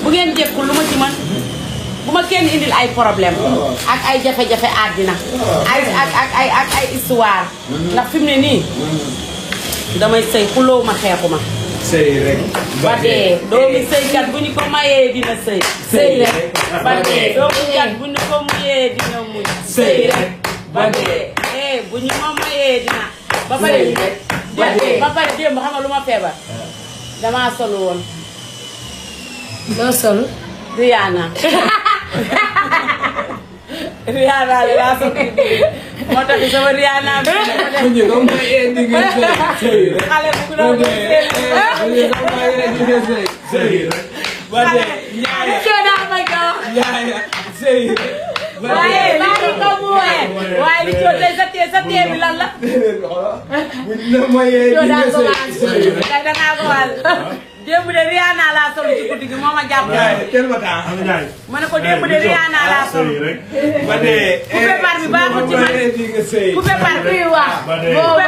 bu ngeen jékku lu ma ci mën bu ma kenn indil ay problème ak ay jafe-jafe àddina ak ay histoire ndax fi mu ne nii damay sëy xuloo ma xeexu ma sëy rek ba dee doomi sëykat bu ñu ko mayee dina sëy sëy rek ba dee doomi kat bu ñu ko muyee dina muñ sëy rek ba dee bu ñu ma mayee dina ba pare démb xam nga lu ma feebar damaa solu woon loo sol Rihanna Rihanna li laa sol moo tax sama Rihanna bi xale bu doon waaye maa ngi ko muwee waaye li coo tey sa tee bi lan la kay dangaa ko wàll démb de Rihanna laa sol ci guddi gi moo ma jàpp ma ne ko démb de Rihanna laa sol coupé bar bi baaxul ci man coupé bar bi wax